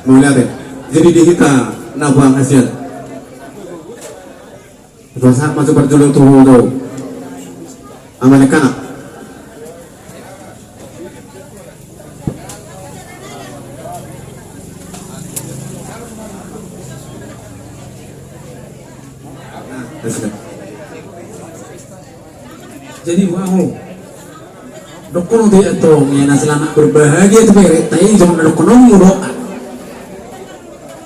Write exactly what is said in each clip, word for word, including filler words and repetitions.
Mauliate. Jadi di hita na boan hasian. Pasahat ma tu parjolo tu ho do. Amane kana. Jadi wah ho. Dokkon ho do i antong, ia na selamat berbahagia tu bere, tai jong na dokkon ho molo.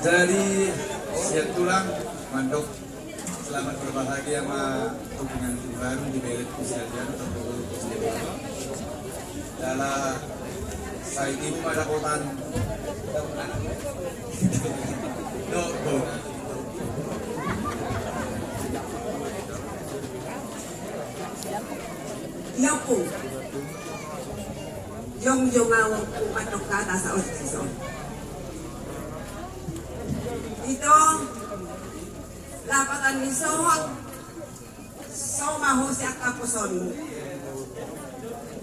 Jadi sian tulang mandok. Selamat berbahagia ma hubungan baru di bere Kusadian atau Kusadian. Dalam sai tibu pada kotan. No, no. Ia pun. Jongjong au mandok hata saotik son. Ito. Lapatan ni sohot, so ma ho sian haposoonmu.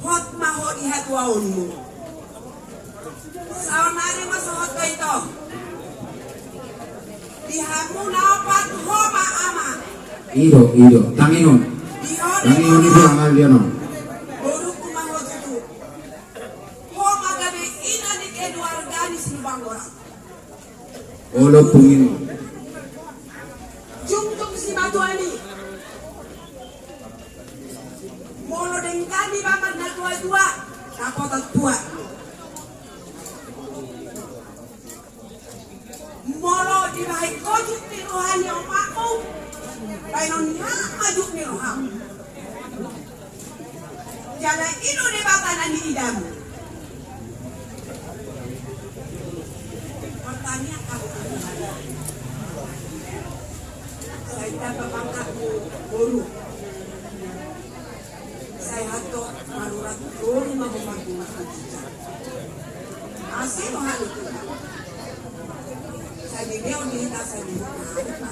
Hot ma ho di hatuaonmu. Saonari ma sohot do ito. Di hamu na opat ho ma ama. Ido, ido. Tangihon. Di ho tangihon ido ama. Angal dia no. Borungku ma ho tutu. Ho ma gabe ina ni keluarga ni Silubanggoran. Olo pungin. Jungjung simatuami. Molo dengkan di bapak na tua-tua, dapotan tua. Molo dibahen ho jut ni roha ni omakmu, bahenon ni halak ma jut ni roham. Jala i do Debata na niidamu. Pertanyaan aku. Sai tamba pangkatmu boru. Sai hatop marurat boru ma ho marguna. Asi do hanu tu. Sai di dia on di hita sai di hita.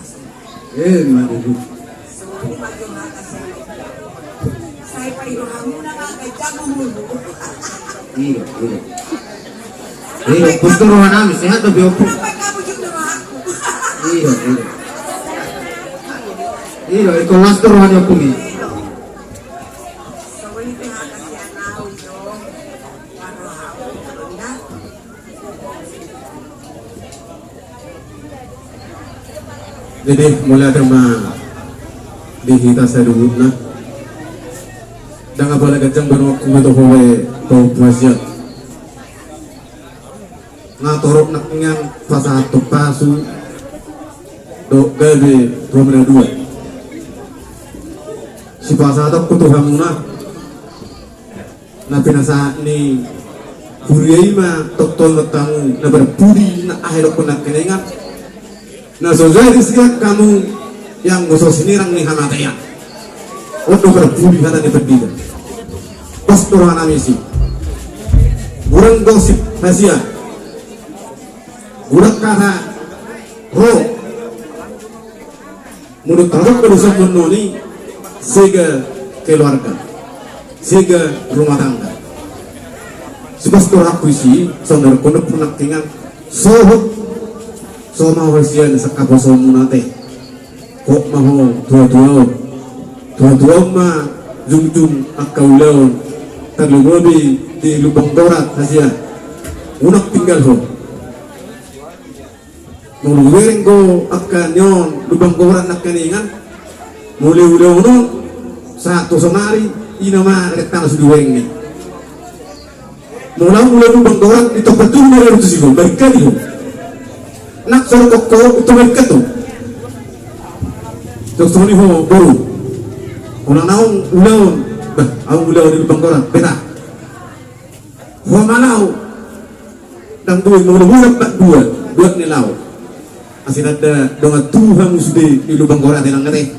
Eh, madu. Sai paido hamuna ma gajabu mulu. Iya, iya. Iya, pus tu roha nami sehat tapi opo. Iya, iya. Iya, iko las tu roha ni opo ni. Jadi mauliate ma di hita saluhutna. Ndang apala ganjang banuangku ma tu ho be pahompu hasian. Nga torop nangkiningan pasahathon pasu dohot gabe tu hamuna dua. Sipasahatonku tu hamuna. Na pinasahat ni huria i ma tongtong dohot hamu na marpudi na aha i dokkon nangkiningan. Na so jadi sian hamu ianggo so sinirang ni hamatean. On do marpudi hata ni pandita. Pos do roha nami si. Godang gosip hasian. Godang hata ro. Molo tadok do songon on i, sega keluarga, sega rumah tangga. Sipos do rohangku isi, songon na dokkon nangkiningan, sohot, so ma ho sian sangkap haposoonmuna ate. Hot ma ho tuatua on. Tuatua on ma jungjung angka ulaon, tarlumobi di Lumban Gorat hasian. Unang tinggal ho. Molo hubereng do angka nion Lumban Gorat nangkiningan, molo ulaon on sahat tu sonari i nama rentana sude hubereng ni. Molo ulaon Lumban Gorat di tompat tu mari tu sigo marikadi ho. Nang soro kokko itu marikadi ho. Tok soni ho boru. Molo naung ulaon, bah, aung ulaon di Lumban Gorat beta. Ho ma laho. Ndang boi molo bulan pat dua, dua ni laho. Asi tanda dongan tubu hamu sude di Lumban Gorat nang ate.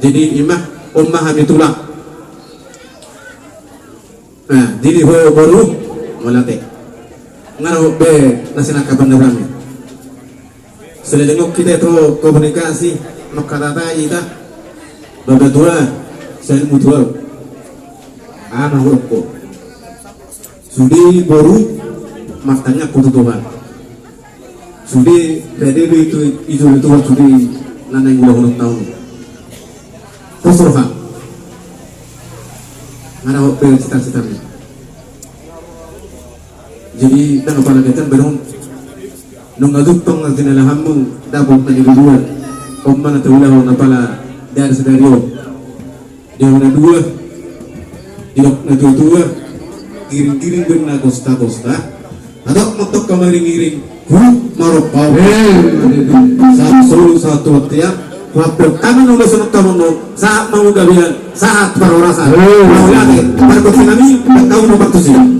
Jadi ima on ma hami tulang. Nah, jadi ho boru mauliate. Nga ro be na sinangkapan na hami. Saleleng on hita tu komunikasi, mangkatai hita. Baba tua, sai mutua. Ama hurukku. Sude boru, Martangiang ho tu Tuhan. Sude, pede do i tu, i tu Tuhan sude na naeng ulahononta on. Pos roha. Nga dapot pe cita-citami. Jadi ndang apala gaetan, baen on. Nunga jumpang na jinalahanmu, dapot na niluluan. On ma na taulahon apala dari sadari on. Di na dua, didok na tua-tua, giring-giring baen na gosta-gosta. Adong ma antong hamaring-iring, huhut marompa-ompa. Eh. Sahat solu, sahat tu bontean, huhut hami nunga songon tamono, sahat ma tu gabean, sahat parhorasan. Eh. Mauliate, pargonsi nami, tahu nomor tujuh.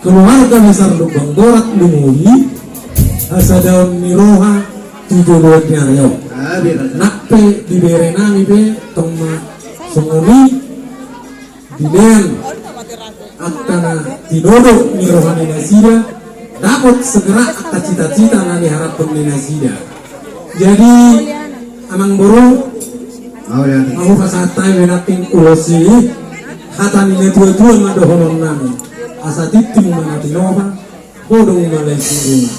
Keluarga besar Lumban Borat Lumuri, hasadaon ni roha tu joloan ni ari on. Nang pe di bere nami pe tong ma songon i, dilean angka na tinodo ni roha ni nasida, dapot segera angka cita-cita na niharaphon ni nasida. Jadi, amang boru, mau pasahat hami nangkin ulos i, hata ni natua-tua ma dohonon nami. Asa tintin ma na tinopa, godang ma lae sirina.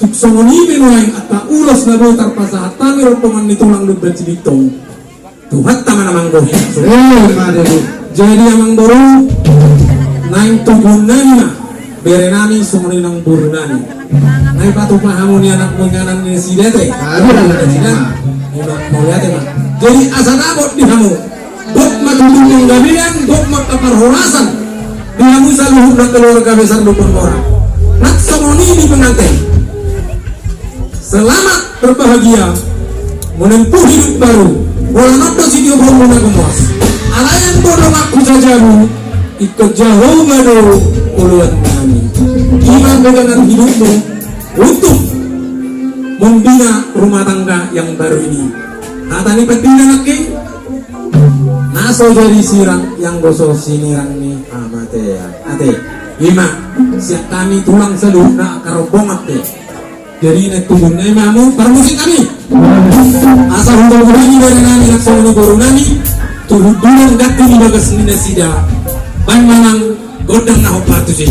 Tung songon i pe nuaeng angka ulos na boi tarpasahat hami rombongan ni tulang Lumban Sibitong. Tuhanta ma na manggohi. Jadi amang boru, naeng tubuan nami ma bere nami songon i nang boru nami. Naeng patupa hamu ni anak, inganan ni nasida te. Anak nasida. Mauliate ma. Jadi asa dapot di hamu, gok ma tutu panggabean, gok ma angka parhorasan di hamu saluhutna keluarga besar Lumban Borat. Nang songon i di pengantin. Selamat berbahagia, menempuh hidup baru. Holan on do sitiopon muna gomos. Alai anggo donganku sajabu, ingkon jahowa do oloan nami. I ma pegangan hidupmu untuk membina rumah tangga yang baru ini. Hata ni pandita nangkin, na so jadi sirang, ianggo so sinirang ni hamatean. Ate, i ma sian hami tulang saluhutna angka rombongan pe. Jadi naeng tubuan nami ma hamu, parmusik hami. Asa huboan hami bere nami nang songon i boru nami, tu hundulan ganti di bagas ni nasida. Baen ma nang gondang na hombar tusi.